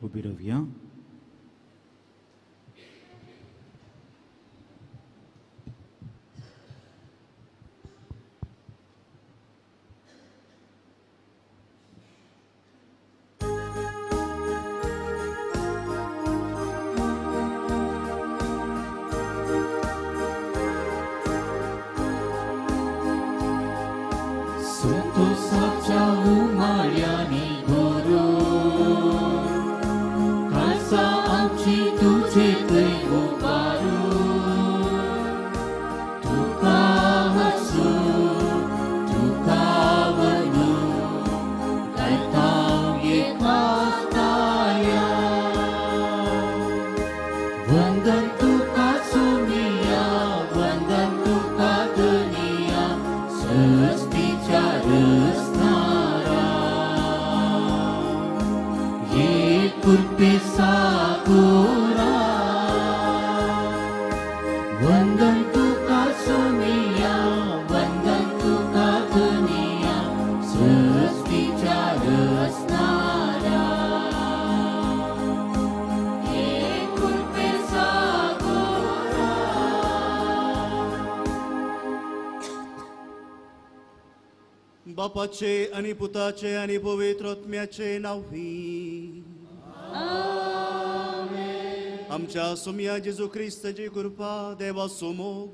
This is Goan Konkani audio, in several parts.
उबी रावया. बापाचे आनी पुताचे आनी पवित्र आत्म्याचे नांवी आमच्या सोम्या जेजू क्रिस्ताची कृपा, देवाचो मोग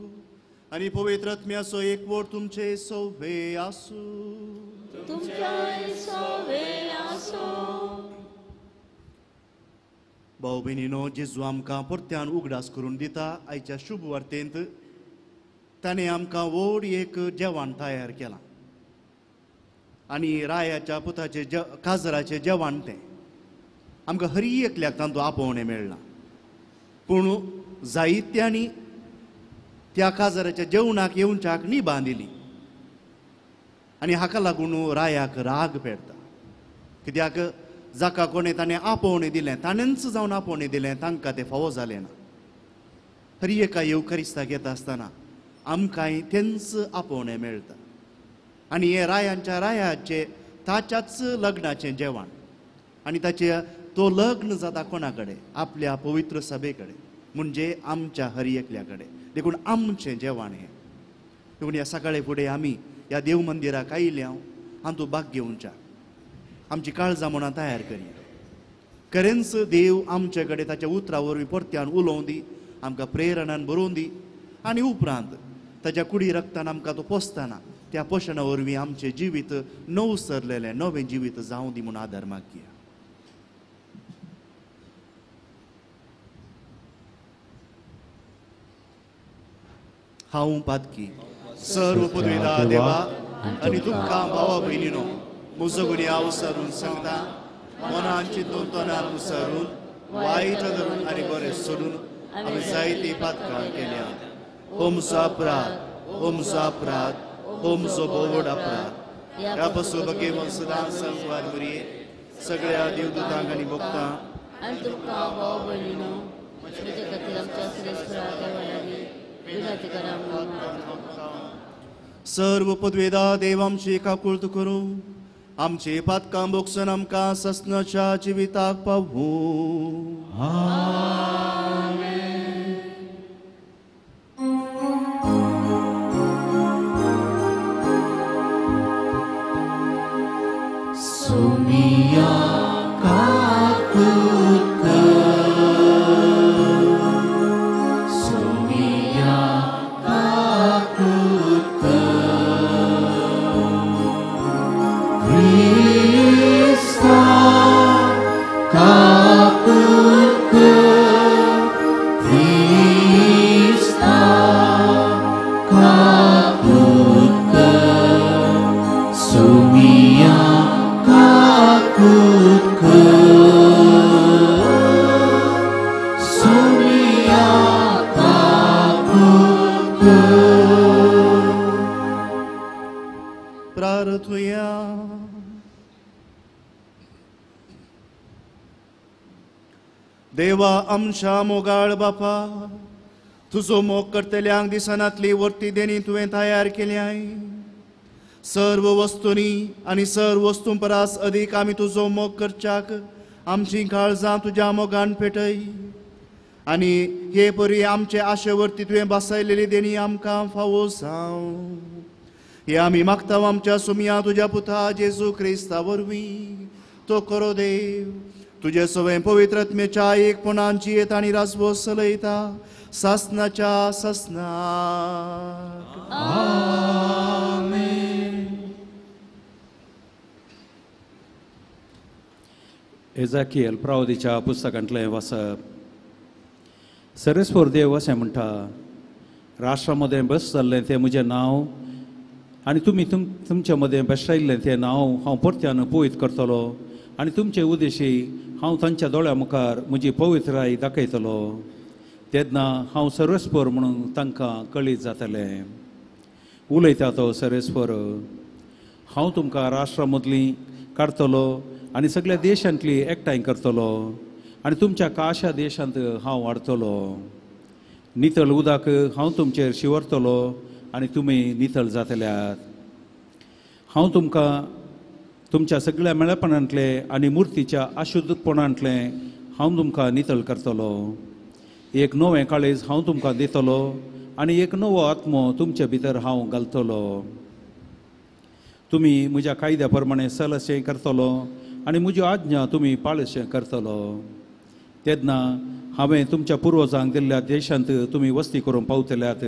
आनी पवित्र आत्म्याचो एकवट तुमचे सोवे आसूं. भाव भयणीनो, जेजू आमकां परत्यान उगडास करून दिता. आयच्या शुभ वार्तेंत ताणें आमकां व्हड एक जेवण तयार केलां आनी रायाच्या पुताचे काजराचें जेवण तें आमकां हरी एकल्याक तांतूं आपोवणें मेळ्ळां. पूण जायत्यांनी त्या काजराच्या जेवणाक येवच्याक निभां दिली आनी हाका लागून रायाक राग पेरता. कित्याक जाका कोणें ताणें आपोवणें दिलें, ताणेंच जावन आपोवणें दिलें, तांकां तें फावो जालें ना. हरी एका येवकारिस्ताक येता आसतना आमकांय तेंच आपोवणें मेळटा आनी हे रायांच्या रायाचे ताच्याच लग्नाचें जेवण आनी ताचे तो लग्न जाता कोणा कडेन? आपल्या पवित्र सभे कडेन, म्हणजे आमच्या हर एकल्या कडेन. देखून आमचें जेवण हें. देखून ह्या सकाळी फुडें आमी ह्या देव मंदिराक आयिल्ल्या हातूंत भाग घेवच्या, आमची काळजां मनां तयार करया. खरेंच देव आमचे कडेन ताच्या उतरा वरवीं परत्यान उलोवं दी, आमकां प्रेरणान बरोवन दी आनी उपरांत ताच्या कुडी रक्तान आमकां तो पोसतना त्या पोशणा वरवीं आमचें जिवीत नव सरलेलें नवें जिवीत जावं दी म्हूण आदार मागया. हांव पातकी सर्व पदवीदा देवा आनी तुमकां भावा भयणीनो म्हजो गुन्यांव सरून सांगता, मनान चिंतून तोंडान उसरून वायट धरून आनी बरें सोडून आमी जायतीं पातकां केल्या. हो म्हजो अपराध, हो म्हजो अपराध, हो म्हजो भोव अपराध. ह्या पासून भगेवन सदां संकवार मुरये सगळ्या देवदूतांक आनी भोगतां आनी तुमकां भाव भयणीनो म्हज्या खातीर आमच्या श्रेश्ठ देवा लागीं विनंती करा म्हणून. सर्व पदवेदा देव आमची काकुळत करूं, आमची पातकां भोगसून आमकां ससनाच्या जिविताक पावूं. Sumia kakutka, Sumia kakutka, Krista kakutka, Krista kakutka, Sumia kakutka, Sumia kakutka. प्रार्थुया. देवा आमच्या मोगाळ बापा, तुजो मोग करतल्यांक दिसनातली वर्ती देणी तुवें तयार केल्याय. सर्व वस्तूंनी आनी सर्व वस्तूं परस अदीक आमी तुजो मोग करच्याक आमचीं काळजां तुज्या मोगान पेटय आनी हे परी आमचे आशेवरती तुवें बसयलेली देणी आमकां फावो जावं. हे आमी मागता आमच्या सुमया तुज्या पुता जेजू क्रिस्ता वरवीं. तो करो देव तुजे सवें पवित्र आत्म्याच्या एकपणान जियेत आनी राजवो चलयता सासनाच्या सासनाक. आमेन. एजाकियल प्रावदीच्या पुस्तकांतलें वाचप. सरेस्वर देव अशें म्हणटा, राष्ट्रा मदें बस जाल्लें तें म्हजें नांव आनी तुमी तुमचे मदें बेश्टायिल्लें तें नांव हांव परत्यान पवित्र करतलो आनी तुमचे उद्देशी हांव तांच्या दोळ्या मुखार म्हजी पवित्राय दाखयतलो. तेन्ना हांव सर्वेस्पर म्हणून तांकां कळीत जातलें. उलयता तो सर्वेस्पर, हांव तुमकां राष्ट्रा मदलीं काडटलो आनी सगळ्या देशांतली एकठांय करतलो आनी तुमच्या काशा देशांत हांव वाडटलो. नितळ उदक हांव तुमचेर शिंवरतलो आनी तुमी नितळ जातल्यात. हांव तुमकां तुमच्या सगळ्या मेळपणांतले आनी मुर्तीच्या अशुद्धपणांतलें हांव तुमकां नितळ करतलो. एक नवें काळीज हांव तुमकां दितलो आनी एक नवो आत्मो तुमचे भितर हांव घालतलो. तुमी म्हज्या कायद्या प्रमाणे चलशें करतलो आनी म्हज्यो आज्ञा तुमी पाळशें करतलो. तेन्ना हांवें तुमच्या पुर्वजांक दिल्ल्या देशांत तुमी वस्ती करूंक पावतल्यात.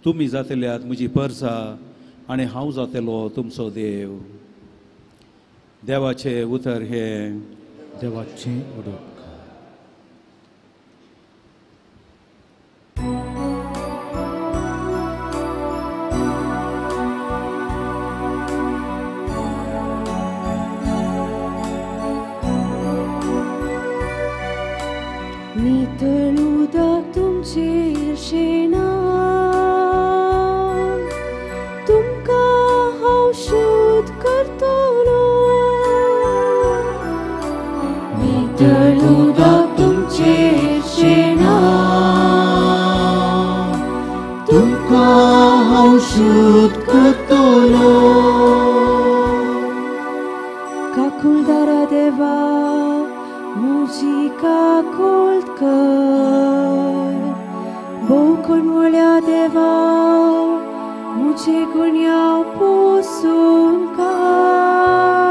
तुमी जातल्यात म्हजी परसा आनी हांव जातलो तुमचो देव. देवाचें उतर हें. देवाचें उदक. नितळ उदक तुमचेर शेणा, तुमकां हांव शुद्ध करतलो. नितळ उदक तुमचेर शेणा, तुमकां हांव शुद्ध करतलो. काकुळदारा देवा म्हजी काकूळ कर, भोव वळ्या देवा म्हजे गुन्यांव पोसून काड.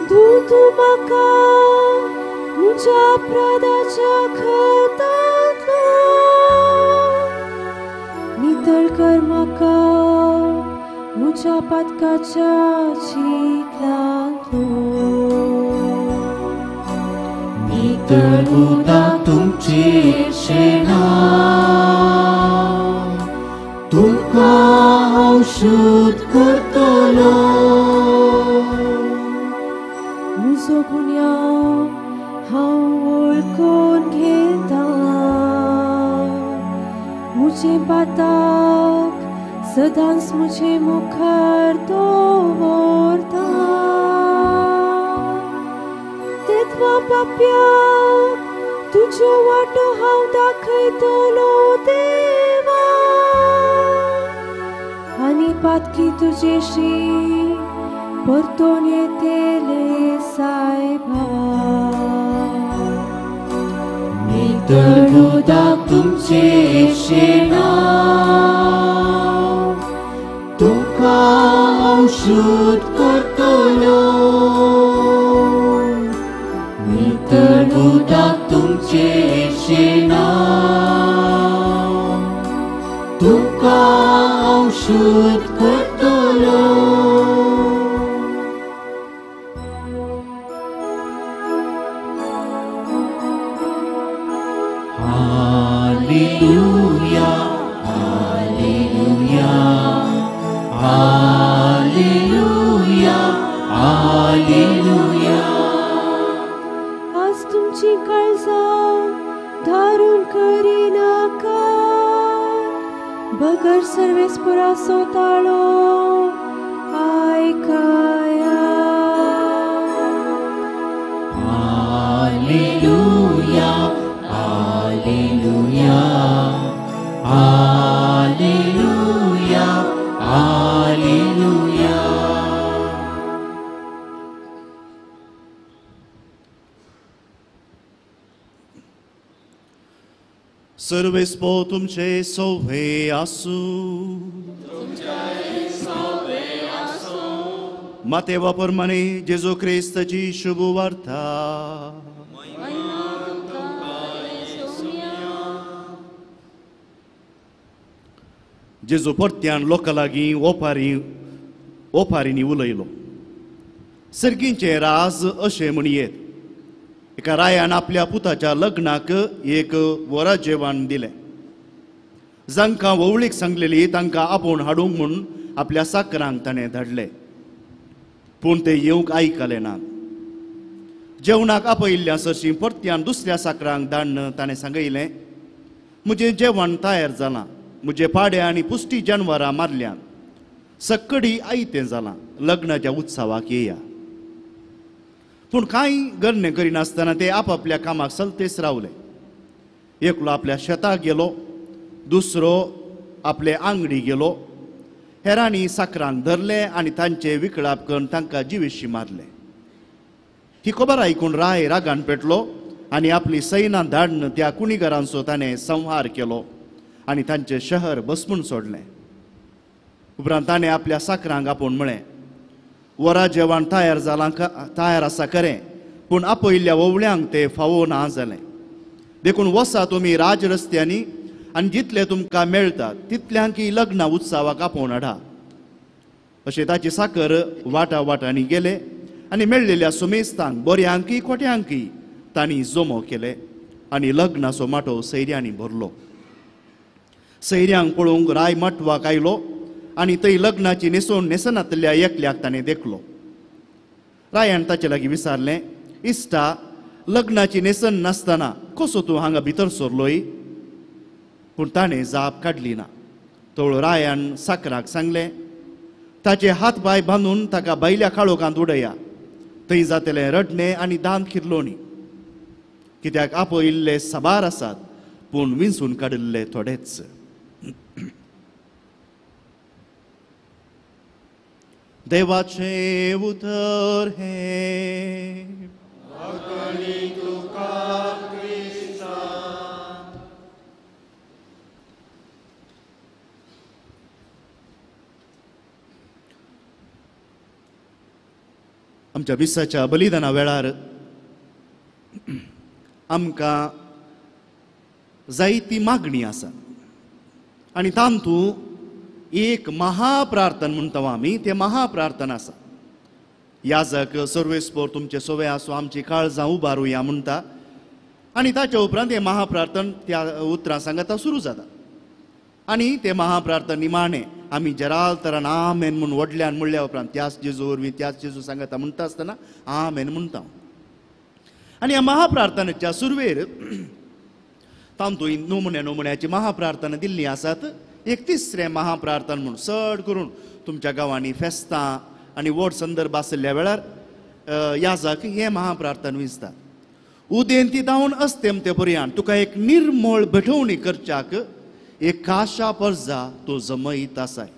धू तूं म्हाका म्हज्या अपराधाच्या खतांतलो, नितळ कर म्हाका म्हज्या पातकाच्या चिखलांतलो. नितळ उदक तुमचेर शेणा, तुमकां हांव शुद्ध करतलो. म्हजो गुन्यांव हांव वळखून घेता, म्हजें पातक सदांच म्हजे मुखार दवरता. तेत्वा पाप्याक तुज्यो वाटो हांव दाखयतलो देवा, आनी पातकी तुजेशी परतून येतले सायबा. नितळ उदक तुमचेर शेणा, तुमकां हांव शुद्ध करतलो. नितळ उदक तुमचेर शेणा, तुमकां हांव शुद्ध करतलो. Hallelujah, hallelujah, hallelujah, hallelujah. आज तुमची काळजां धारून करिनाका, बगर सर्वेस्पराचो ताळो आयकया. Hallelujah, hallelujah, hallelujah, hallelujah. सर्वेस्पो तुमचे सोवे आसूं. मातेवा प्रमाणे जेजू क्रिस्ताची शुभ वार्ता. जेजू परत्यान लोकां लागीं ओपारींनी उलयलो. सर्गींचें राज अशें म्हणयेत, एका रायान आपल्या पुताच्या लग्नाक एक वरा जेवण दिलें. जांकां वोवळीक सांगलेली तांकां आपोवन हाडूंक म्हूण आपल्या साकरांक ताणें धाडले, पूण ते येवंक आयकले ना. जेवणाक आपयिल्ल्या सरशीं परत्यान दुसऱ्या साकरांक धाडून ताणें सांगयलें, म्हजें जेवण तयार जालां, म्हजे पाडे आनी पुश्टी जानवरां मारल्यान, सक्कडी आयतें जालां, लग्नाच्या उत्सवाक येया. पूण कांय गरणें करिनासतना ते आपापल्या कामाक सलतेच रावले. एकलो आपल्या शेताक गेलो, दुसरो आपले आंगडी गेलो, हेरांनी साकरांक धरले आनी तांचे विकळाप करून तांकां जिवेशी मारले. ही खबर आयकून राय रागान पेटलो आनी आपली सैनां धाडून त्या कुणीगरांचो ताणें संहार केलो आनी तांचें शहर भस्मून सोडलें. उपरांत ताणें आपल्या साकरांक आपोवन म्हळें, वरा जेवण तयार जालां, तयार आसा खरें, पूण आपयिल्ल्या वोवळ्यांक तें फावो ना जालें. देखून वसा तुमी राज रस्त्यांनी आनी जितले तुमकां मेळटा तितल्यांकी लग्न उत्सवाक आपोवन हाडा. अशें ताची साकर वाटा वाटांनी गेले आनी मेळ्ळेल्या सुमेस्तांक बऱ्यांकय खोट्यांकय तांणी जमो केले आनी लग्नाचो माटो सैऱ्यांनी भरलो. सैऱ्यांक पळोवंक राय माटवाक आयलो आनी थंय लग्नाची न्हेसोवन न्हेसनातल्या एकल्याक ताणें देखलो. रायान ताचे लागीं विचारलें, इश्टा, लग्नाची न्हेसन नासतना कसो तूं हांगा भितर सरलोय? पूण ताणें जाप काडली ना. तोळ रायान साकराक सांगलें, ताचे हात पांय बांदून ताका भायल्या काळोखांत उडया, थंय जातलें रडणें आनी दांत खिरलोणी. कित्याक आपयिल्ले साबार आसात, पूण विंचून काडिल्ले थोडेच. देवाचें उतर हें. आमच्या विसाच्या बलिदाना वेळार आमकां जायती मागणी आसा आनी तातूंत एक महाप्रार्थना म्हणटा आमी, तें महाप्रार्थना आसा. याजक सर्वेस्पोर तुमचे सोवे आसूं, आमची काळजां उबारुया म्हणटा आनी ताच्या उपरांत हें महाप्रार्थन त्या उतरां सांगता सुरू जाता. आनी तें महाप्रार्थन निमाणें आमी जराल तरान आमेन म्हूण व्हडल्यान म्हणल्या उपरांत त्याच जेजू वरवीं त्याच जेजू सांगता म्हणटा आसतना आमेन म्हणटा. आनी ह्या महाप्रार्थनेच्या सुरवेर तातूंत नमुन्या नमुन्याची महाप्रार्थना दिल्ली आसात. एक तिसरें महाप्रार्थना म्हूण चड करून तुमच्या गांवांनी फेस्तां आनी व्हड संदर्भ आशिल्ल्या वेळार याजक हें महाप्रार्थना विंचतात. उदेंती धांवन अस्तेमते पर्यंत तुका एक निर्मळ भेटवणी करच्याक एक काशा परजा तो जमयत आसाय.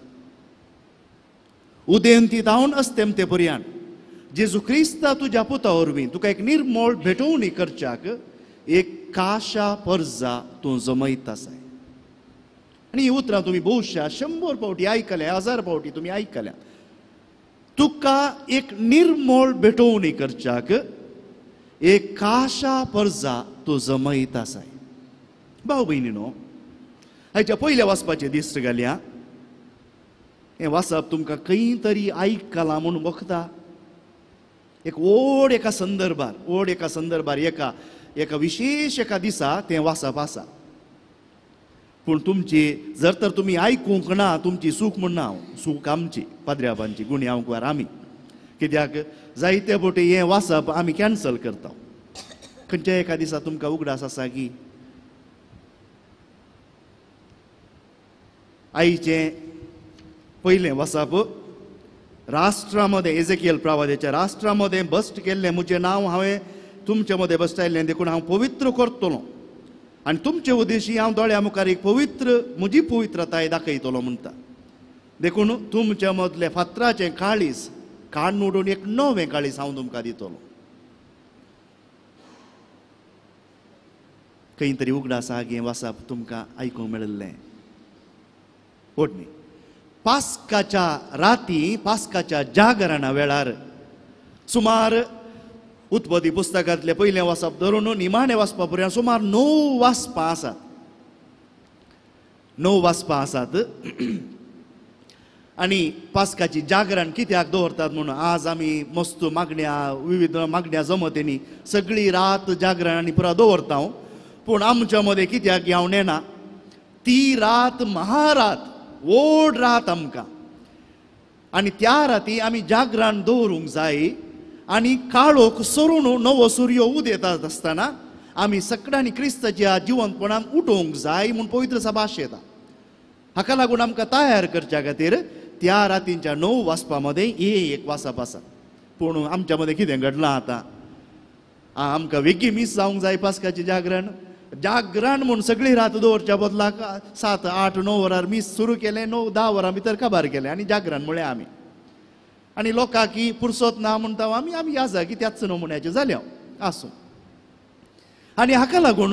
उदेंती धांवन अस्तेमते पर्यंत जेजू क्रिस्ता तुज्या पुता वरवीं तुका एक निर्मळ भेटवणी करच्याक एक काशा परजा तूं जमयत आसाय. आनी ही उतरां तुमी बहुशा 100 फावटी आयकल्या, 1000 फावटी तुमी आयकल्या. तुका एक निर्मळ भेटवणी करच्याक एक काशा परजा तूं जमयत आसाय. भाव भयणीनो, हाच्या पयल्या वाचपाचें दिश्ट घालया. हें वाचप तुमकां खंय तरी आयकलां म्हूण वखता. एक व्हड एका संदर्भार, व्हड एका संदर्भार, एका एका विशेश एका दिसा तें वाचप आसा. पूण तुमची जर तर तुमी आयकूंक ना, तुमची चूक म्हूण ना, चूक आमची पाद्र्याबांची, गुणयांवकार आमी. कित्याक जायते फावटी हें वाचप आमी कॅन्सल करता. खंयच्या एका दिसा तुमकां उगडास आसा की आयचें पयलें वाचप राष्ट्रा मदें, एजेकियल प्रवाद्याच्या राष्ट्रा मदें बस्ट केल्लें म्हजें नांव हांवें तुमचे मदें बसटायल्लें, देखून हांव पवित्र करतलो आनी तुमचे उद्देशी हांव दोळ्या मुखार एक पवित्र म्हजी पवित्रताय दाखयतलो म्हणटा. देखून तुमच्या मदलें फातराचें काळीज काडून उडोवन एक नवें काळीज हांव तुमकां दितलो. खंय तरी उगडास आगे वाचप तुमकां आयकूंक मेळिल्लें. ओडणी पास्काच्या राती, पास्काच्या जागरणा वेळार सुमार उत्पत्ती पुस्तकांतलें पयलें वाचप धरून निमाणें वाचपा पर्यंत सुमार 9 वाचपां आसात. 9 वाचपां आसात. आनी पास्काची जागरण कित्याक दवरतात म्हणून आज आमी मस्त मागण्या, विविध मागण्या जमतेनी सगळी रात जागरण आनी पुरा दवरता. पूण आमच्या मदें कित्याक हांव नेणा, ती रात महारात, व्हड रात आमकां. आनी त्या राती आमी जागरण दवरूंक जाय आनी काळोख सरून नवो सुर्यो उदेता आसतना आमी सगळ्यांनी क्रिस्ताच्या जिवंतपणान उठोवंक जाय म्हूण पवित्र सभा येता. हाका लागून आमकां तयार करच्या खातीर त्या रातींच्या 9 वाजपा मदें एक वाचप आसा. पूण आमच्या मदें कितें घडलां आतां, आमकां वेगीं मीस जावंक जाय पास्काचें जागरण. जागरण म्हूण सगळी रात दवरच्या बदलाक 7, 8, 9 वरार मीस सुरू केलें, 9, 10 वरां भितर काबार केलें आनी जागरण म्हळें आमी. आनी लोकांक पुरसत ना म्हणटा आमी, आमी ह्या जागी त्याच नमुन्याचें जालें. आसूं. आनी हाका लागून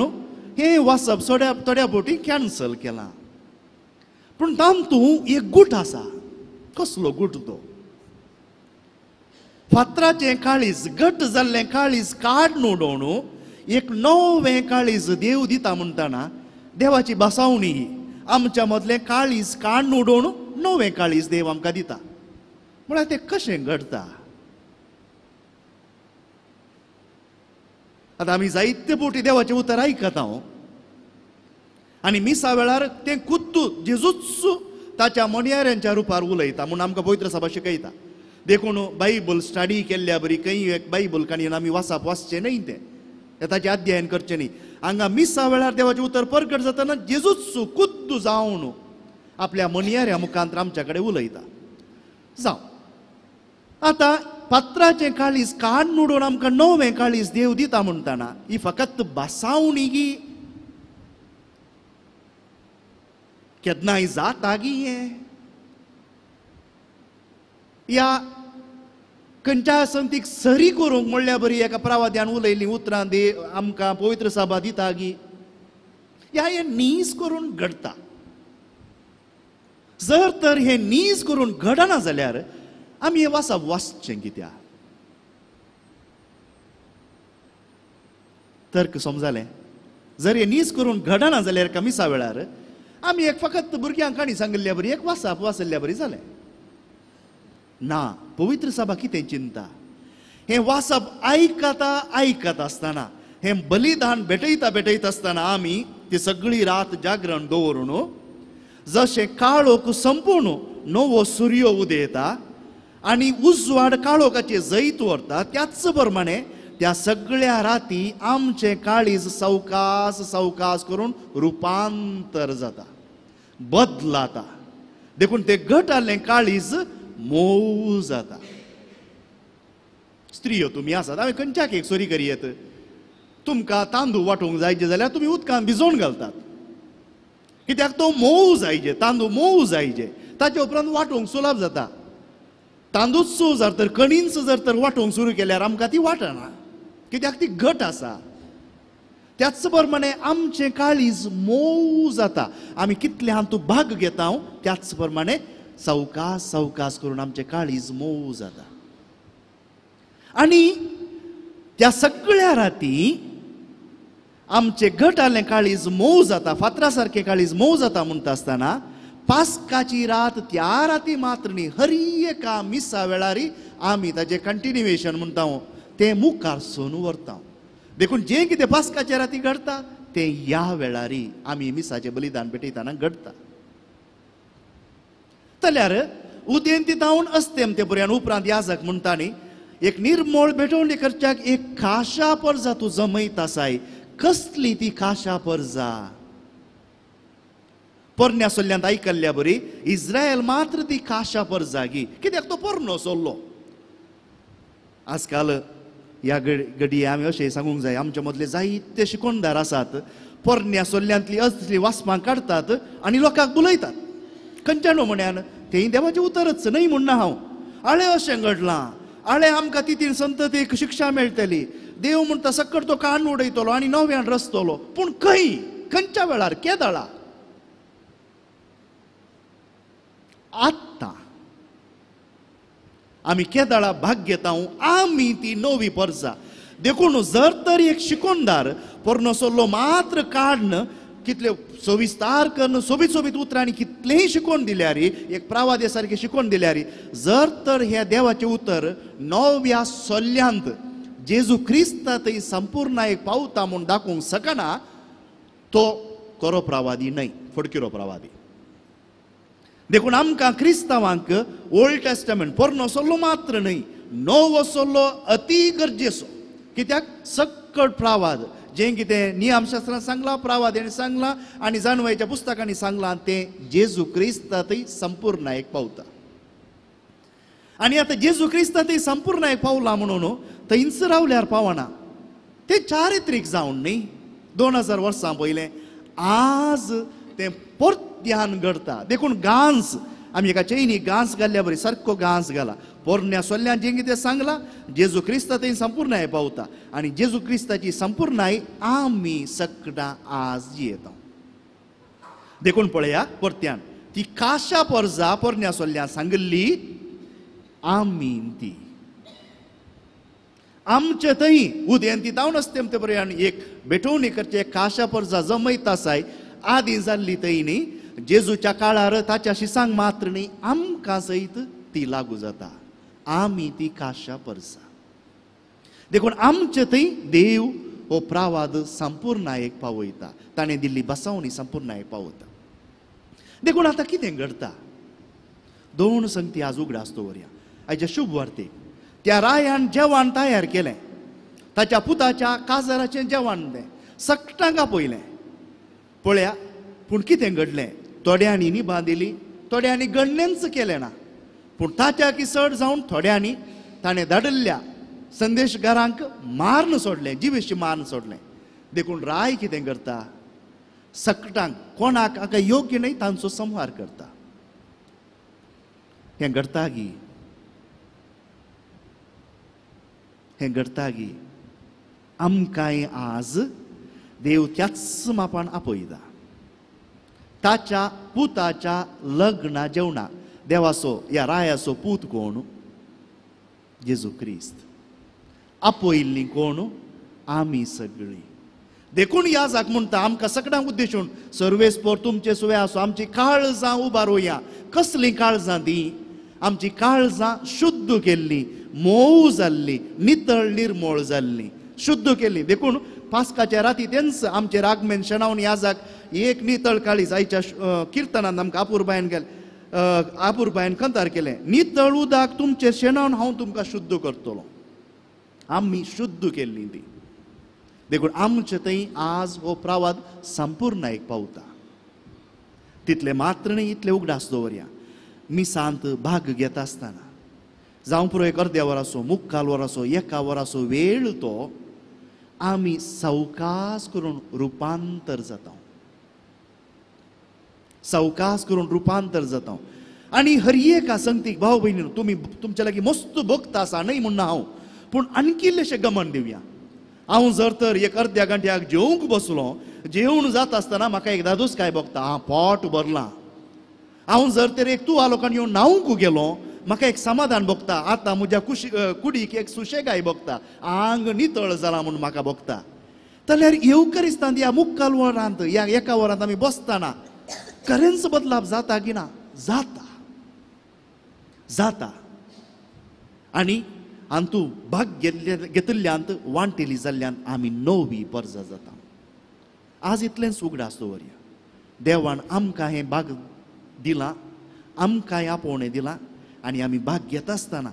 हें वाचप थोड्या थोड्या बोटी कॅन्सल केलां. पूण तातूंत एक गूट आसा. कसलो गूट तो? फातराचें काळीज, घट जाल्लें काळीज काडून उडोवन एक नवें काळीज देव दिता म्हणटना देवाची बसावणी ही. आमच्या मदलें काळीज काडून उडोवन नवें काळीज देव आमकां दिता. म्हळ्यार तें कशें घडटा? आतां आमी जायते फावटी देवाचें उतर आयकता आनी मिसा वेळार तें खुद्द जेजूच ताच्या मणयाऱ्यांच्या रुपार उलयता म्हूण आमकां पवित्र सभा शिकयता. देखून बायबल स्टडी केल्ल्या बरी खंय एक बायबल काणयेन आमी वाचप वाचचें न्हय, तें ताचें अध्ययन करचें न्हय. हांगा मिसा वेळार देवाचें उतर परगट जातना जेजूच खुद्द जावन आपल्या मणयाऱ्या मुखांत आमच्या कडेन उलयता. जावं आतां पात्राचें काळीज काडून उडोवन आमकां नवें काळीज देव दिता म्हणटना ही फकत बसावणी गी केन्नाय जाता गी हें? ह्या खंयच्या संतीक सरी करूंक म्हणल्या बरी एका प्रावाद्यान उलयलीं उतरां दे आमकां पवित्र सभा दिता गी? ह्या हें नीज करून घडटा. जर तर हें नीज करून घडना जाल्यार आमी हें वाचप वाचचें कित्याक? तर्क समजालें? जर हें नीज करून घडना जाल्यार एका मिसा वेळार आमी एक फकत भुरग्यांक काणी सांगिल्ल्या बरी एक वाचप वाचिल्ल्या बरी जालें ना. पवित्र सभा कितें चिंता? हें वाचप आयकता आयकता आसतना, हें बलिदान भेटयता भेटयता आसतना आमी ती सगळी रात जागरण दवरून जशें काळोख संपूर्ण नवो सुर्यो उदेता आनी उजवाड काळोखाचें जैत व्हरता, त्याच प्रमाणे त्या सगळ्या राती आमचें काळीज सावकास सावकास करून रुपांतर जाता, बदलाता. देखून तें घट आहलें काळीज मोव जाता. स्त्रियो तुमी आसात, हांवें खंयच्याक एक सरी करयेत, तुमकां तांदूळ वांटूंक जायचे जाल्यार तुमी उदकान भिजोवन घालतात. कित्याक? तो मोव जायचे, तांदूळ मोव जायचे, ताचे उपरांत वांटूंक सुलभ जाता. तांदूळ जर तर कणींच जर तर वांटूंक सुरू केल्यार आमकां ती वांटना, कित्याक ती घट आसा. त्याच प्रमाणे आमचें काळीज मोव जाता. आमी कितले हातूंत भाग घेता त्याच प्रमाणे सावकास सावकास करून आमचें काळीज मोव जाता. आनी त्या सगळ्या राती आमचें घट आहलें काळीज मोव जाता, फातरा सारकें काळीज मोव जाता म्हणटा आसतना पास्काची रात त्या राती मात्र न्ही, हर एका मिसा वेळार आमी ताजें कंटिन्युएशन म्हणटा तें मुखार सोन व्हरता. देखून जें कितें पास्काच्या राती घडटा तें ह्या वेळार आमी मिसाचें बलिदान भेटयतना घडटा. जाल्यार उदेंती जावन अस्तेम ते पर्यंत उपरांत याजक म्हणटा न्ही, एक निर्मोळ भेटवणी करच्याक एक खाशा परजा तूं जमयत आसाय. कसली ती खाशा परजा? पोरण्या सल्ल्यांत आयकल्ल्या बरी इस्रायल मात्र ती खाशा परजा गी, कित्याक तो पोरणो सल्लो. आजकाल ह्या घडये आमी अशें सांगूंक जाय, आमच्या मदले जायते शिकोणदार आसात, पोरण्या सल्ल्यांतली असली वाचपां काडटात आनी लोकांक बुलयतात. खंयच्या नमुन्यान? तें देवाचें उतरच न्हय म्हणना हांव. आळे अशें घडलां, आळे आमकां ती संततीक शिक्षा मेळटली. देव म्हणटा सक्कड तो कान उडयतलो आनी नव्यान रचतलो. पूण खंय, खंयच्या वेळार, केदळा? आत्तां आमी केदळा भाग घेता, आमी ती नवी परजा. देखून जर तर एक शिकोणदार पोरणो सल्लो मात्र काडन कितले सविस्तार करून सोबीत सोबीत उतरांनी कितलेंय शिकोवन दिल्यार, एक प्रावाद्या सारकें शिकोवन दिल्यार, जर तर ह्या देवाचें उतर नव्या सल्ल्यांत जेजू क्रिस्ता थंय संपूर्ण एक पावता म्हूण दाखोवंक शकना, तो खरो प्रावादी न्हय, फडकिरो प्रावादी. देखून आमकां क्रिस्तांवांक ओल्ड टेस्टमेंट पोरणो सल्लो मात्र न्हय, नवो सल्लो अती गरजेचो. कित्याक सक्कड प्रावाद जें कितें नियमशास्त्रान सांगलां, प्रावाद्यांनी सांगलां आनी जाणवायच्या पुस्तकांनी सांगलां, तें जेजू क्रिस्ता थंय संपूर्ण एक पावता. आनी आतां जेजू क्रिस्ता थंय संपूर्ण एक पावला म्हणून थंयच रावल्यार पावना, तें चारित्रीक जावन न्ही 2000 वर्सां पयलें, आज तें परत्यान घडता. देखून गांस आमी एका चैनी गांस घाल्ल्या बरी सारको गांस घाला. पोरण्या सोल्ल्यान जें कितें सांगलां जेजू क्रिस्ता थंय संपूर्णाय पावता आनी जेजू क्रिस्ताची संपूर्णाय आमी सगळां आज जियेता. देखून पळया परत्यान ती काशा परजा पोरण्या सोल्ल्यान सांगिल्ली आमी ती आमचे थंय उदेंती जावन आसते ते पर्यंत एक भेटवणी करचे काशा परजा जमयता आसाय आदी जाल्ली थंय न्ही जेजूच्या काळार ताच्या शिसांक मात्र न्ही आमकां सयत ती लागू जाता. आमी ती काशा परसा. देखून आमचे थंय देव हो प्रावाद संपूर्णायेक पावयता, ताणें दिल्ली बसावणी संपूर्णायेक पावयता. देखून आतां कितें घडता, दोन संगती आज उगडास दवरया. आयच्या शुभ वार्तेक त्या रायान जेवण तयार केलें, ताच्या पुताच्या काजराचें जेवण तें सगटांक आपयलें. पळया पूण कितें घडलें, थोड्यांनी निभां दिली, थोड्यांनी गणनेंच केलें ना. पूण ताच्या की चड जावन थोड्यांनी ताणें धाडिल्ल्या संदेशगारांक मारून सोडलें, जिवेशी मारून सोडलें. देखून राय कितें करता, सकटांक कोणाक हाका योग्य न्हय तांचो संहार करता. हें घडता गी, हें घडता गी. आमकांय आज देव त्याच मापान आपयता. ताच्या पुताच्या लग्ना जेवणाक देवाचो ह्या रायाचो पूत कोण, जेजू क्रिस्त. आपयल्ली कोण, आमी सगळीं. देखून ह्या जाक म्हणटा आमकां सगळ्यांक उद्देशून सर्वेस्पोर तुमचे सुवे आसो, आमची काळजां उबारुया. कसलीं काळजां ती? आमची काळजां शुद्ध केल्ली, मोव जाल्ली, नितळ निर्मोळ जाल्ली, शुद्ध केल्ली. देखून पास्काच्या राती तेंच आमचे रागमेन शेणावन ह्या जाक एक नितळ काळीज आयच्या किर्तनान आमकां आपुरबायन गेले, आपुरबायन कंतार केलें, नितळ उदक तुमचेर शेणावन हांव तुमकां शुद्ध करतलो. आमी शुद्ध केल्ली ती. देखून आमचे थंय आज हो प्रावाद संपूर्ण एक पावता. तितले मात्र न्हय, इतले उगडास दवरया. मिसांत भाग घेता आसतना जावं पुरो एक अर्द्या वराचो, मुक्काल वराचो, एका वराचो वेळ तो आमी सवकास करून रुपांतर जाता, सवकास करून रुपांतर जाता. आनी हर एका संगतीक भाव भयणीन तुमी तुमच्या लागीं मस्त भोगता आसा न्हय म्हूण ना हांव, पूण आणखी इल्लेशें गमन दिवया. हांव जर तर एक अर्द्या घंट्याक जेवंक बसलो, जेवण जाता आसतना म्हाका एक दादूस काय भोगता, आं पोट भरलां. हांव जर तर एक तुवा लोकांक येवन न्हावंक गेलो, म्हाका एक समाधान भोगता. आतां म्हज्या कुशी कुडीक एक सुशेगाय भोगता, आंग नितळ जालां म्हूण म्हाका भोगता. जाल्यार येवकरिस्तांत ह्या मुक्काल वरांत, ह्या एका वरांत आमी बसतना खरेंच बदलाप जाता की ना? जाता, जाता. आनी आंतू भाग घेतिल्ल्यांत वांटेली जाल्ल्यान आमी नवी परजा जाता. आज इतलेंच उगडास दवरया. देवान आमकां हें भाग दिलां, आमकां हें आपोवणें दिलां आनी आमी भाग घेता आसतना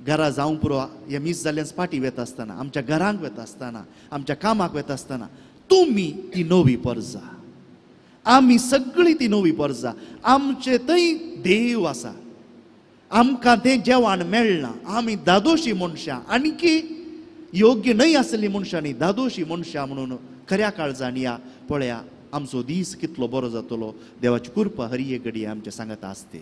घरा जावं पुरो हे मीस जाल्ल्यान पाटी वता आसतना, आमच्या घरांक वता आसतना, आमच्या कामाक वता आसतना तुमी ती नवी परजा, आमी सगळीं ती नवी परजा. आमचे थंय देव आसा, आमकां तें जेवण मेळना. आमी दादोशी मनशां, आणखी योग्य न्हय आसली मनशां न्ही, दादोशी मनशां म्हणून खऱ्या काळजान या पळया आमचो दीस कितलो बरो जातलो. देवाची कृपा हर एक घडये आमच्या सांगाता आसतली.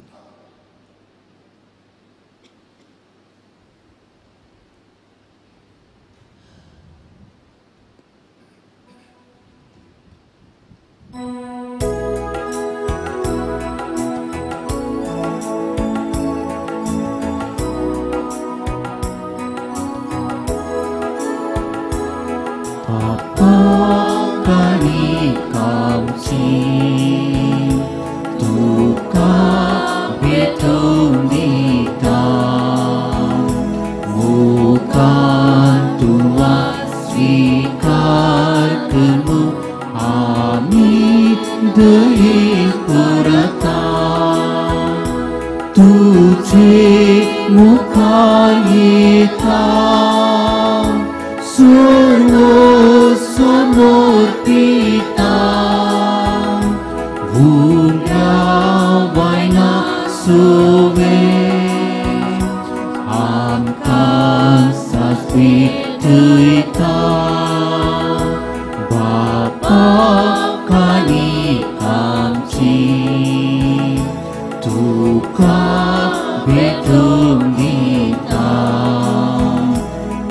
दये पुरता तुझे मुखार येता सर्व समर्पिता भुरग्या वायना सुवे आमकां सासवी थंयता बापा काणी आमची तुका भेटून दिता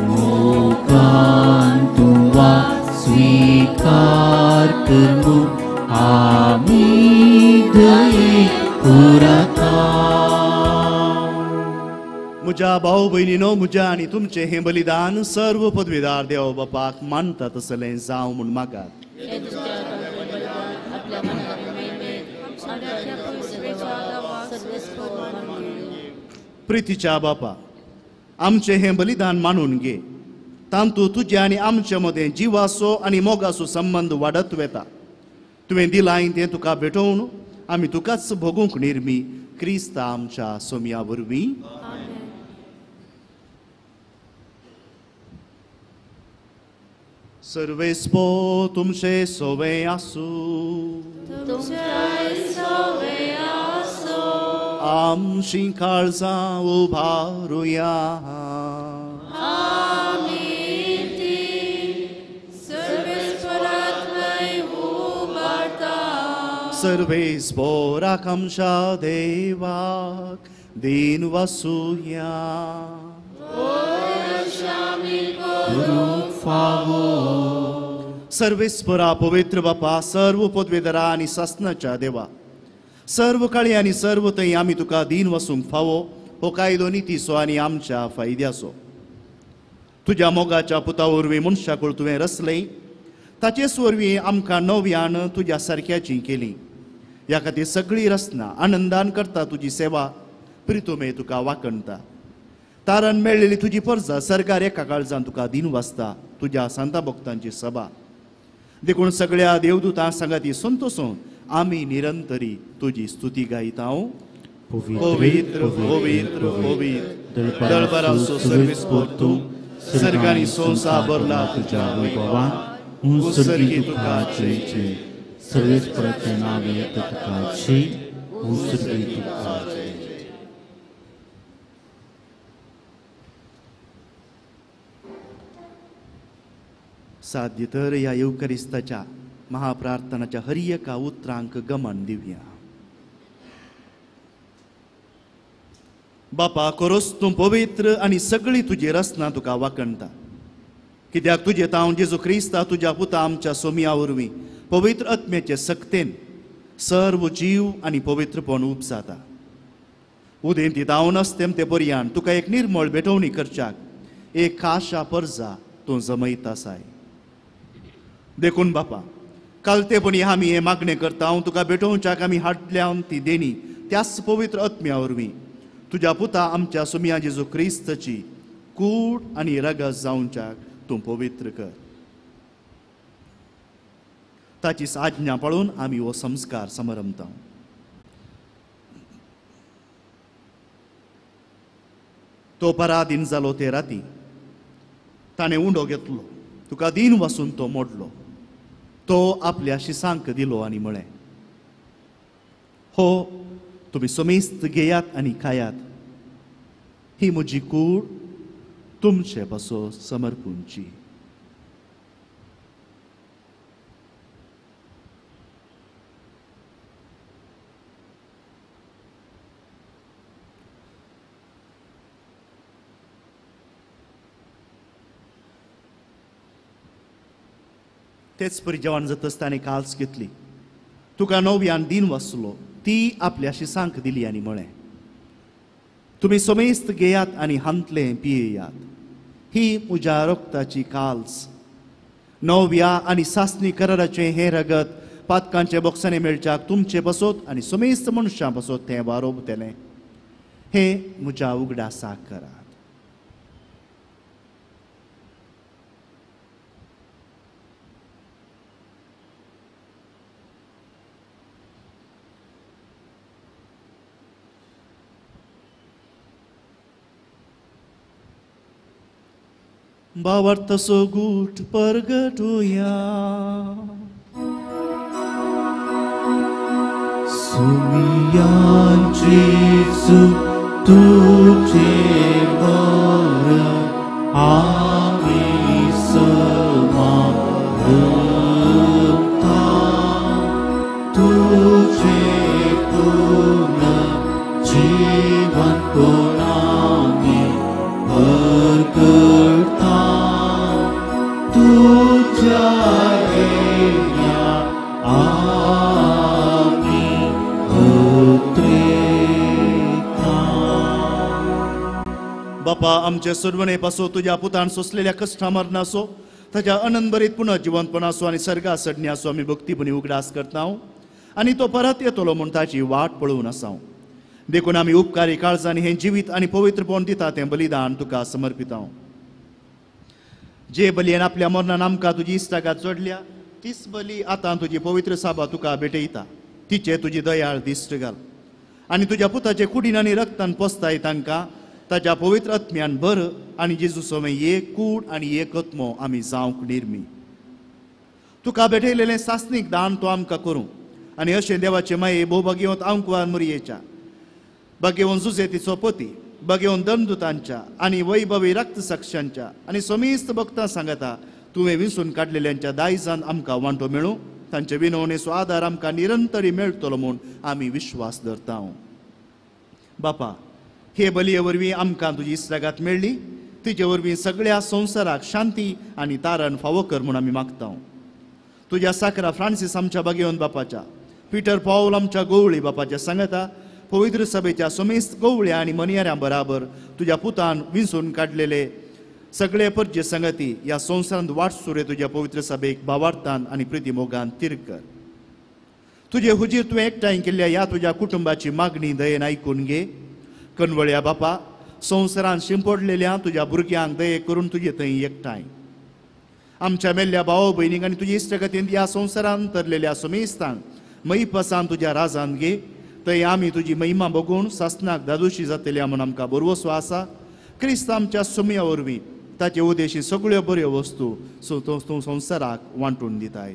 मोगान तुवा स्वीकार कर म्हूण आमी दये पुरता. म्हज्या भाव भयणीनो, म्हज्या आनी तुमचें हें बलिदान सर्व पदवीदार देव बापाक मानता तसलें जावं म्हूण मागात. प्रितीच्या बापा, आमचें हें बलिदान मानून घे. तांतू तुज्या आनी आमचे मदें जिवाचो आनी मोगाचो संबंद वाडत वेता. तुवें दिलां तें तुका भेटोवन आमी तुकाच भोगूंक निर्मी क्रिस्ता आमच्या सोमया वरवीं. सर्वेस्पो तुमचे सोवे आसूं. आमची काळजां उबारुया. सर्वेस्पोराक आमच्या देवाक दीन वसुया. सर्वेस्परा पवित्र बापा, सर्व पदवेदरा आनी सासनाच्या देवा, सर्व काळी आनी सर्व थंय आमी तुका दीन वसूंक फावो हो कायदो नितीचो आनी आमच्या फायद्याचो. तुज्या मोगाच्या पुता वरवीं मनशाकूळ तुवें रचलें, ताचेच वरवीं आमकां नव्यान तुज्या सारक्याची केली. ह्या खातीर सगळी रचना आनंदान करता तुजी सेवा, प्रितुमे तुका वाकणता. तारण मेळ्ळेली तुजी परजा सरकार एका काळजान तुका दीन वाचता तुज्या सांता भक्तांची सभा. देखून सगळ्या देवदूतां सांगाती संतोसून आमी निरंतरी तुजी स्तुती गायता. पवित्र पवित्र पवित्र दळबराचो सर्वेस्पोर तूं, सर्गांनी संवसार भरला तुज्या वैभवान. उत्सर्गी तुका जय जय, सर्वेस्पराचें नांव येता तुका जय, उत्सर्गी तुका जय. साध्य तर ह्या येवकरिस्ताच्या महाप्रार्थनाच्या हर एका उतरांक गमन दिवया. बापा, खरोच तूं पवित्र आनी सगळी तुजी रचना तुका वाकणता. कित्याक तुजे तावन जेजू क्रिस्ता तुज्या पुता आमच्या सोमया वरवीं पवित्र आत्म्याचे सक्तेन सर्व जीव आनी पवित्रपण उपजाता. उदेंती तावन असतेम ते पर्यान तुका एक निर्मळ भेटवणी करच्याक एक खाशा परजा तूं जमयत आसाय. देखून बापा, कालतेपणी आमी हें मागणें करता, हांव तुका भेटोवच्याक आमी हाडल्या ती देणी त्याच पवित्र आत्म्या वरवीं तुज्या पुता आमच्या सोमया जेजू क्रिस्ताची कूड आनी रगत जावच्याक तूं पवित्र कर. ताची आज्ञा पाळून आमी हो संस्कार समरमता. तो पराधीन जालो ते राती ताणें उंडो घेतलो, तुका दीन वासून तो मोडलो, तो आपल्या शिसांक दिलो आनी म्हळें, हो तुमी समेस्त घेयात आनी खायात, ही म्हजी कूड तुमचे पासो समर्पूंची. तेच परी जेवण जातच ताणें काल्स घेतली, तुका नव्यान दीन वाचलो, ती आपल्या शिसांक दिली आनी म्हळें, तुमी समेस्त घेयात आनी हांतलें पियेयात, ही म्हज्या रक्ताची काल्स, नव्या आनी सासणी कराराचें हें रगत पातकांचे बोक्सांनी मेळच्याक तुमचे बसोत आनी समेस्त मनशां बसोत तें वारोवतलें. हें म्हज्या उगडासाक करात. भावार्थाचो गूट परगटुया. सुमियान जेजू तुझे मरण आमी समारता, तुझे पुनः जीवन आमी परगटता, तुझ्या येण्या आमी उतरेता. बापा आमचे सुरवणे पासो तुज्या पुतान सोंसलेल्या कश्टा मरणाचो ताच्या अनंतभरीत पुनः जिवंतपणाचो आनी सर्गा सडण्याचो आमी भक्तीपणी उगडास करता आनी तो परत येतलो म्हूण ताची वाट पळोवन आसा. देखून आमी उपकारी काळजांनी हें जिवीत आनी पवित्रपण दिता तें बलिदान तुका समर्पिता. जे बलयेन आपल्या मरणान आमकां तुजी इश्टागात जोडल्या तीच बली आतां तुजी पवित्र साबा तुका भेटयता. तिचे तुजी दयाळ दिश्ट घाल आनी तुज्या पुताचे कुडीन आनी रक्तान पोसताय तांकां ताच्या पवित्र आत्म्यान भर आनी जेजू समें एक कूड आनी एक आत्मो आमी जावंक निर्मी. तुका भेटयलेलें सासणीक दान तो आमकां करूं आनी अशें देवाचे माये भोवभाग्यवंत आंकवार मुरयेच्या बागेवन जुजेतीचो पती बागेवन दमदुतांच्या आनी वैभवी रक्तसाक्षांच्या आनी समेस्त भक्तां सांगता तुवें विंचून काडलेल्यांच्या दायजान आमकां वांटो मेळूं, तांचे विनवणेचो आदार आमकां निरंतरी मेळटलो म्हूण आमी विश्वास धरता. बापा हे बलये वरवीं आमकां तुजी इश्टागात मेळ्ळी, तिचे वरवीं सगळ्या संवसाराक शांती आनी तारण फावो कर म्हूण आमी मागता. तुज्या साकरा फ्रांसीस आमच्या बागेवन बापाच्या, पिटर पावल आमच्या गोवळी बापाच्या सांगता पवित्र सभेच्या समेस्त गोवळ्या आनी मनयाऱ्यां बराबर तुज्या पुतान विंचून काडलेले सगळे परजे संगती ह्या संवसारांत वाटसुरे तुज्या पवित्र सभेक भावार्थान आनी प्रितीमोगान तीर कर. तुजे हुजीर तुवें एकठांय केल्ल्या ह्या तुज्या कुटुंबाची मागणी दयेन आयकून घे. कनवळ्या बापा संवसारान शिंपडलेल्या तुज्या भुरग्यांक दये करून तुजे थंय एकठांय आमच्या मेल्ल्या भाव भयणींक आनी तुजी इश्टगतीन ह्या संवसारान तरलेल्या समेस्तांक मयपासान तुज्या राजान घे. थंय आमी तुजी महिमा बगून सासनाक दादोशी जातल्या म्हूण आमकां बरवसो आसा. क्रिस्त आमच्या सुमया वरवीं ताचे उदेशी सगळ्यो बऱ्यो वस्तू सो तूं संवसाराक वांटून दिताय.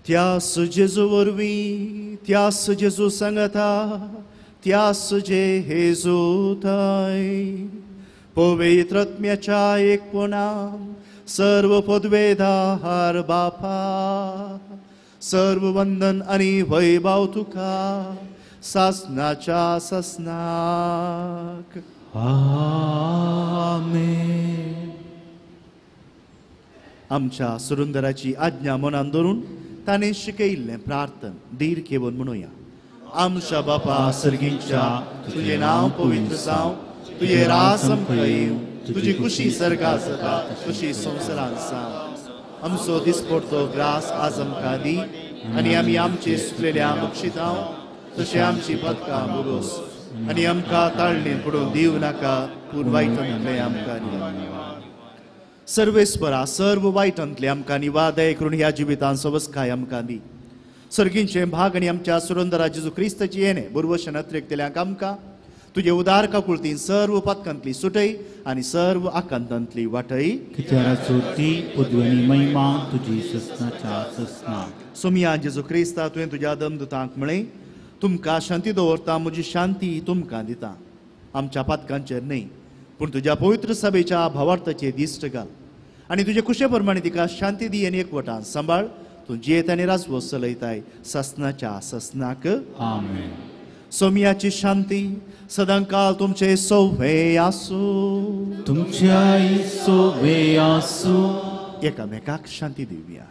त्यास जेजू वरवीं, त्यास जेजू सांगता, त्यास जेजू थाय पवित्र आत्म्याच्या एकपणान सर्व पदवेदार बापा सर्व वंदन आनी वैभव तुका सासनाच्या सासनाक. आमेन. आमच्या सुरुंदराची आज्ञा मनान धरून ताणें शिकयिल्लें प्रार्थन धीर घेवन म्हणुया. आमच्या बापा सर्गीच्या, तुजें नांव पवित्र जावं, तुजें राज आमकां येवं, तुजी खुशी सर्गांत जाता तशी संवसारांत जावं. आमचो दिसपडतो ग्रास आज आमकां दी आनी आमी आमचे सुकलेल्या बक्षितां तशें आमची पदकां बोगोस आनी आमकां ताळणेन पडून दिवं नाका, पूण वायटांतलें आमकां निवार. सर्वेस्परा सर्व वायटांतलें आमकां निवार दया करून ह्या जिवितान सवस्काय आमकां दी. सर्गींचे भाग आनी आमच्या सुरंदरा जेजू क्रिस्ताची येणे बरवशन अतिरेकतल्यांक आमकां तुजे उदार काकुळतीन सर्व पातकांतली सुटय आनी सर्व आकांतांतली वाटय. कित्याचो ती पदवी महिमा तुजी ससनाच्या ससनाक. सोमिया जेजू क्रिस्ता तुवें तुज्या दमदुतांक म्हळें तुमकां शांती दवरता, म्हजी शांती तुमकां दिता. आमच्या पातकांचेर न्हय पूण तुज्या पवित्र सभेच्या भावार्थाचे दिश्ट घाल आनी तुजे कुशे प्रमाणे तिका शांती दी आनी एकवटान सांबाळ. तूं जियेत आनी राजवस चलयताय ससनाच्या ससनाक. आमेन. सोमियाची शांती सदांकाल तुमचे सोवे आसूं, तुमच्याय सोवे आसूं. एकामेकाक शांती दिवया.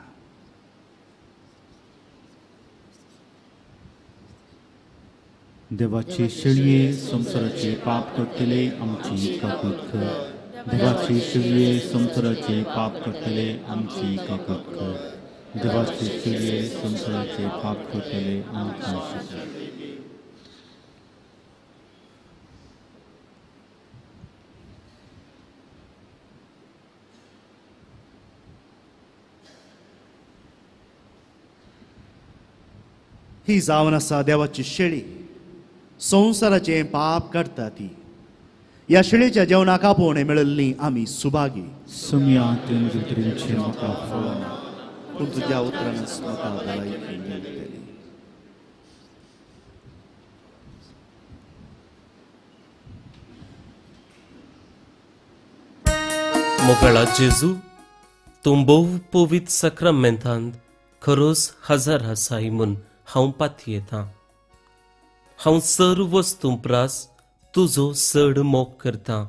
देवाचे शेळये संवसाराचे पाप करतले आमची काकूत कर. देवाचे शेळये संवसाराचे पाप करतले आमची काकूत कर. देवाचे शेळये संवसाराचे पाप करतले आमची. ही जावन आसा देवाची शेळी, संवसाराचें पाप काडटा ती. ह्या शेळीच्या जेवणाक आपोवणें मेळिल्ली आमी सुभागी. सुम्या तुमचे म्हाका फावना, पूण तुज्या उतरानच म्हाका भलायकी मेळटली. मोगळा जेजू, तूं भोव पवित्र साक्रामेंतांत खरोच हजार आसाय म्हूण हांव पातयेतां. हांव सर्व वस्तूं प्रास तुजो चड मोग करतां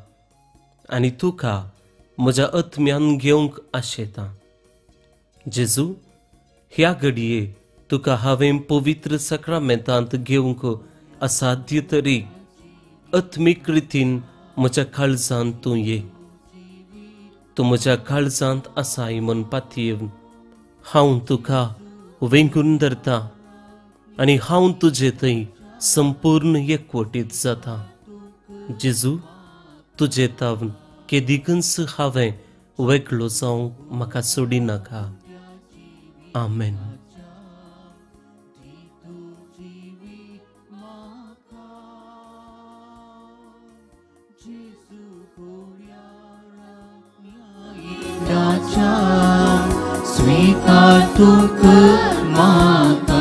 आनी तुका म्हज्या आत्म्यान घेवंक आशेतां. जेजू, ह्या घडये तुका हांवें पवित्र साक्रामेंतांत घेवंक असाध्य तरी आत्मीक रितीन म्हज्या काळजांत तूं ये. तूं म्हज्या काळजांत आसाय म्हूण पातयेवन हांव तुका वेंगून धरतां आनी हांव तुजे थंय संपूर्ण एकवटीत जाता. जेजू, तुजे तावन केदिकूच हांवें वेगळो जावंक म्हाका सोडिनाका. आमेन. स्वीकार तुक माता.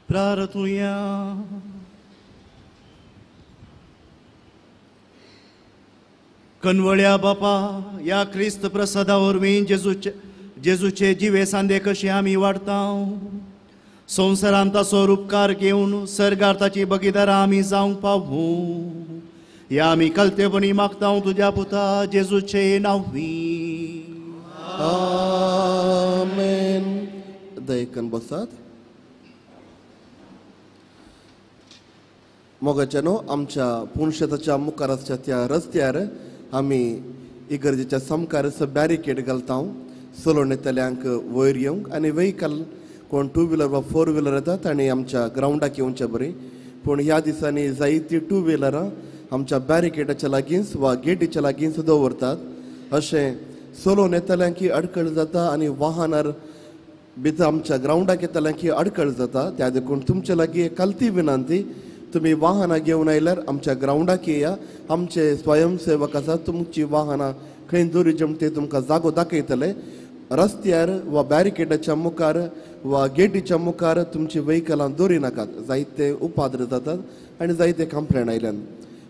प्रार्थुया. कनवळ्या बापा, ह्या क्रिस्त प्रसादा वरवीं जेजूचे जिवे सांदे कशे आमी वाडटा. संवसारांत ताचो उपकार घेवन सर्गार ताची बगीदारां आमी जावंक पावूं. ह्या आमी कलतेपणी मागता तुज्या पुता जेजूचे नांवी. आमेन. दयेकन बसात. मोगाच्यानो आमच्या पुणशेताच्या मुखार आसच्या त्या रस्त्यार आमी इगर्जेच्या सामकार बॅरिकेड घालता चलोवन येतल्यांक वयर येवंक आनी व्हेकल कोण टू व्हिलर वा फोर व्हिलर येता तांणी आमच्या ग्रावंडाक येवचे बरी. पूण ह्या दिसांनी जायतीं टू व्हिलरां आमच्या बॅरिकेडाच्या लागींच वा गेटीच्या लागींच दवरतात. अशें चलोवन येतल्यांक अडखळ जाता आनी वाहनार भितर आमच्या ग्रावंडाक येतल्यांक अडखळ जाता. त्या देखून तुमचे लागीं एक खालती विनंती, तुमी वाहनां घेवन आयल्यार आमच्या ग्रावंडाक येया. आमचे स्वयंसेवक आसा, तुमची वाहनां खंय दवरिचे म्हण ते तुमकां जागो दाखयतले. रस्त्यार वा बॅरिकेडाच्या मुखार वा गेटीच्या मुखार तुमची व्हेकलां दवरी नाकात. जायते उपाद्र जातात आनी जायते कंप्लेन आयल्यान.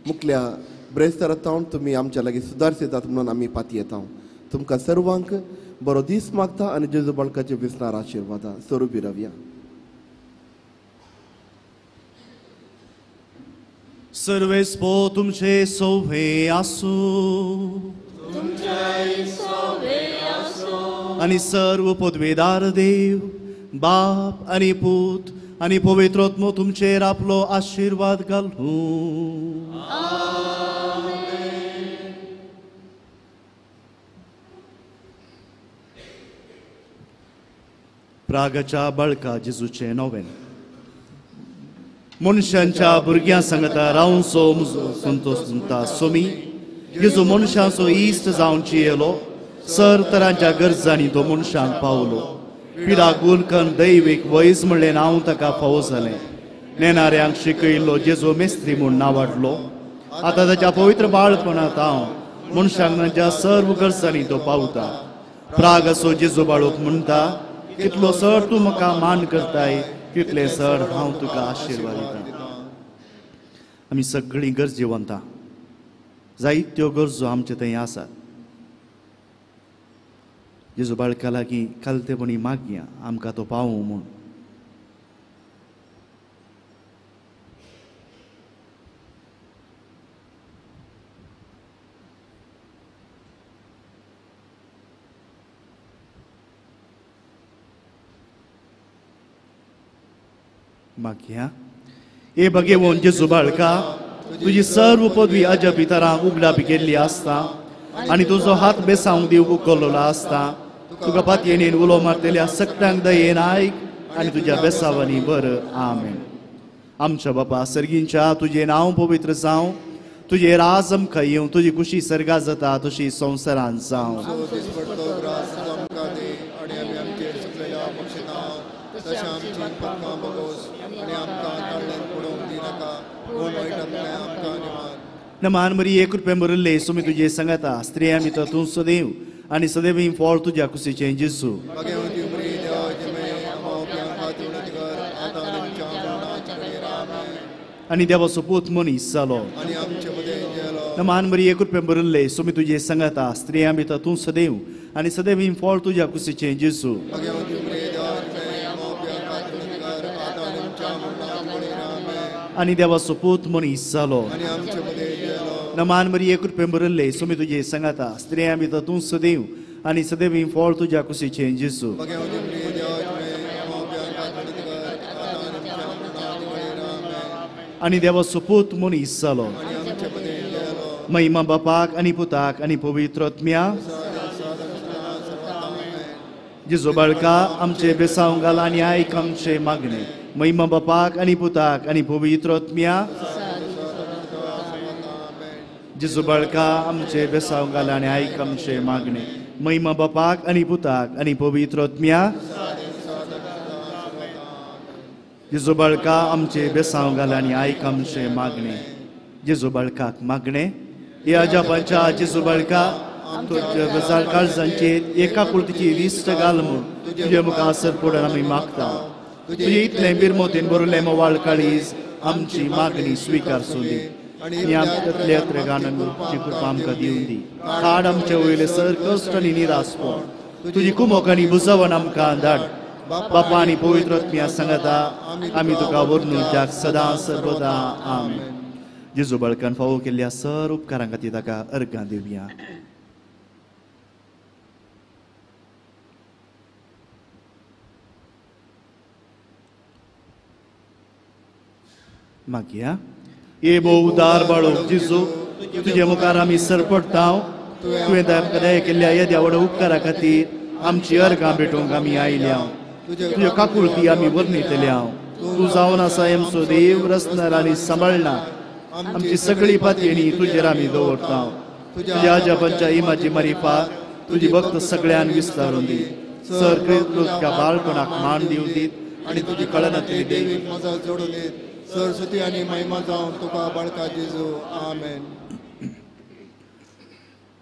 मुखल्या ब्रेस्तारा तावन तुमी आमच्या लागीं सुदारसितात म्हणून आमी पातयेता. तुमकां सर्वांक बरो दीस मागता आनी जेजू बाळकाचे विसनार आशिर्वादा स्वरुपी रावया. सर्वेस पो तुमचे सोवे आसूं आनी सर्व पदवेदार देव बाप आनी पूत आनी पवित्र आत्मो तुमचेर आपलो आशिर्वाद घालूं. प्रागाच्या बाळका जेजूचें नोवेन. मनशांच्या भुरग्यां सांगता रावचो म्हजो संतोश म्हणटा सोमी जेजू मनशांचो इश्ट जावन येयलो. सर तरांच्या गरजांनी तो मनशांक पावलो. पिडा गुलकन दैवीक वैज म्हणलें नांव ताका फावो जालें. नेणाऱ्यांक शिकयल्लो जेजू मेस्त्री म्हूण नांवाडलो. आतां ताच्या पवित्र बाळपणांत हांव मनशांक तांच्या सर्व गरजांनी तो पावता. प्राग असो जेजू बाळूक म्हणटा, कितलो सर तूं म्हाका मान करताय तितले सर हांव तुका आशिर्वाद दिता. आमी सगळीं गरजेवंतां, जायत्यो गरजो आमचे थंय आसात. जेजू बाळका लागीं खालतेपणी मागया आमकां तो पावूं म्हूण. मागया ए भगेवन जेजू बाळका, तुजी सर्व पदवी अजबी तरां उगडापी केल्ली आसता आनी तुजो हात बेसावंक दिवंक उखल्लो आसता. तुका पातयेन उलो मारतल्या सगळ्यांक दयेन आयक आनी तुज्या बेसावांनी बर. आमेन. आमच्या बापा सर्गींच्या, तुजें नांव पवित्र जावं, तुजें राज आमकां येवं, तुजी खुशी सर्गा जाता तशी संवसारांत जावं. नमान मरी एक रुपये मरिल्ले सुमी तुजे सांगता स्त्रिया मित्र तूं सदैव आनी सदैव फळ तुज्या कुशीचें जेजू. आनी देवाचो पूत मनीस जालो. नमान मरी एक रुपये मरिल्ले सुमी तुजे सांगता स्त्रिया मित्र तूं सदैव आनी सदैव फळ तुज्या कुशीचें जेजू. आनी देवाचो पूत मनीस जालो. नमान मरी एक रुपये मरिल्ले सुमी तुजे सांगता स्त्रिया भितर तूं सदैव आनी सदैव फळ तुज्या कुशीचें जेजू. आनी देवाचो पूत मनीस जालो. महिमा बापाक आनी पुताक आनी पवित्र आत्म्या. जेजू बाळका आमचे बेसांव घाल आनी आयक आमचे मागणे. महिमा बापाक आनी पुताक आनी पवित्र आत्म्या. जेजू बाळका आमचे बेसांव घाल आनी आयक आमचे मागणे. महिमा बापाक आनी पुताक आनी पवित्र आत्म्या. जेजू बाळका आमचे बेसांव घाल आनी आयक आमचे मागणे. जेजू बाळकाक मागणे. ह्या अजापांच्या जेजू बाळका तुज्या काळजांचेर एका कुर्तीची रिस्ट घाल म्हूण तुजे मुखार सरपडून आमी मागता. तुजे इतलें बिरमोतीन बरयलें मोवाळ काळीज आमची मागणी स्विकार सोदी आनी आमच्या गाणांची कृपा आमकां दिवन दी. काड आमचे वयले सर कश्ट आनी निरासपण तुजी कुमोक आनी बुजवण आमकां धाड. बापा आनी पवित्र आत्म्या सांगता आमी तुका वर्णून त्याग सदां सर्वदा. आमेन. जेजू बाळकान फावो केल्ल्या सर उपकारां खातीर ताका अर्गां दिवया. मागया ये भोव उदार बाळू जेजू, तुजे मुखार आमी सरपडटा. तुवें दया केल्ल्या येद्या व्हड उपकारा खातीर आमची अर्गां भेटोवंक आमी आयल्या. तुज्यो काकुळती आमी वर्णितल्या. तूं जावन आसा आमचो देव, रचणार आनी सांबाळणार. आमची सगळी पातयेणी तुजेर आमी दवरता. तुज्या आजापांच्या इमाजी मारिफात तुजी भक्त सगळ्यान विस्तारून दी. सर क्रिस्तुच्या बाळपणाक मान दिवं दीत आनी तुजी कळनातली देवीक मजा जोडून दीत. सरस्वती आनी महिमा जावन तुका बाळका जेजू. आमेन.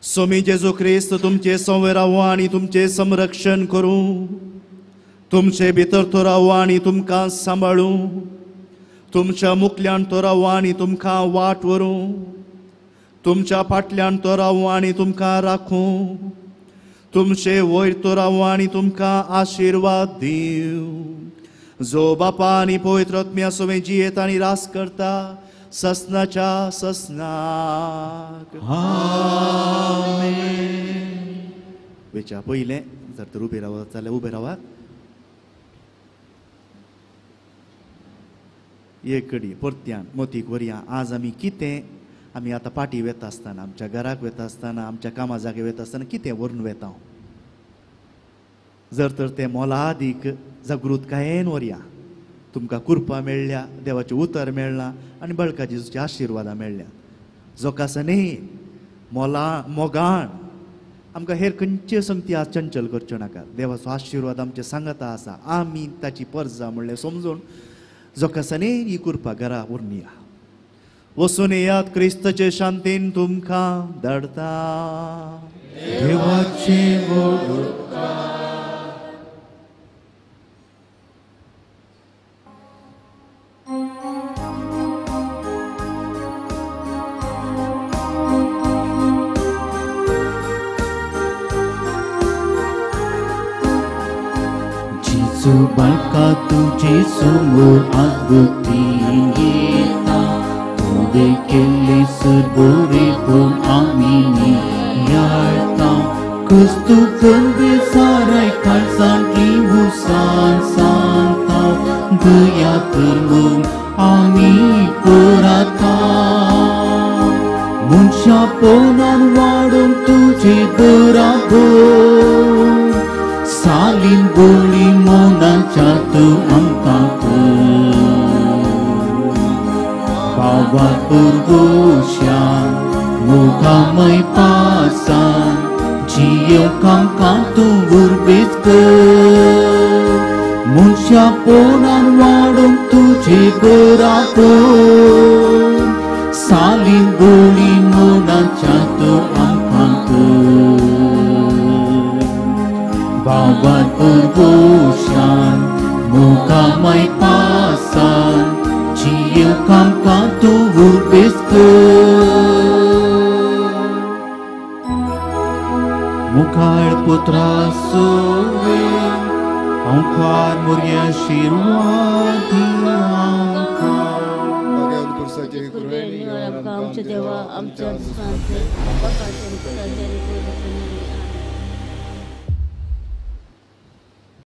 स्वामी जेजू क्रिस्त तुमचे संवे रावो आनी तुमचें संरक्षण करूं. तुमचे भितर तो रावो आनी तुमकां सांबाळूं. तुमच्या मुखल्यान तो रावो आनी तुमकां वाट व्हरूं. तुमच्या फाटल्यान तो रावो आनी तुमकां राखूं. तुमचे वयर तो रावो आनी तुमकां आशिर्वाद दिवं. जो बापा आनी पवित्र आत्म्या सवें जियेत आनी रास करता ससनाच्या ससनाक. आमेन. वेच्या पयलें जर तर उबे रावत जाल्यार उबे रावात. एक घडी परत्यान मोतीक व्हरया. आज आमी कितें, आमी आतां पाटी वेता आसतना, आमच्या घराक वेता आसतना, आमच्या कामा जागे वेता आसतना कितें व्हरून वेता? जर तर तें मोलादीक जागृतकायेन व्हरया. तुमकां कृपा मेळ्ळ्या, देवाचें उतर मेळ्ळां आनी बळका जेजूच्या आशिर्वादां मेळ्ळ्या. जोकासने मोला मोगान आमकां हेर खंयचे संगती आज चंचल करच्यो नाका. देवाचो आशिर्वाद आमचे सांगाता आसा. आमी ताची परजा म्हणलें समजून जोकासने ही कृपा घरा व्हरून या. वसून येयात क्रिस्तचे शांतीन तुमकां धाडता. देवाचे व्हड उपकार. बाळका तुझे समोर आगती येता. तुवें केल्ले सरबोरे पूण आमी नियाळता. क्रिस्तू गंभीर साराय काळजांतली हुसान सांगता. दया कर म्हूण आमी पोराता. मनशापणान वाडोवंक तुजे बराबर सालीन बोली मनाच्या तूं आमकां कर. बाबा पुरगोश्यान मोगामय पासान जियोंक आमकां तूं उर्बेच कर. मनशापणान वाडोवंक तुजे बराबर सालीन बोली मनाच्या तूं आमकां कर. बाबा पुरगोशान मोगामय पासान जियोंक आमकां तूं उर्बेच कर. मुखार पुत्रा सोवे अंकार मोरया आशिर्वाद आमकां. आमच्या देवा आमच्या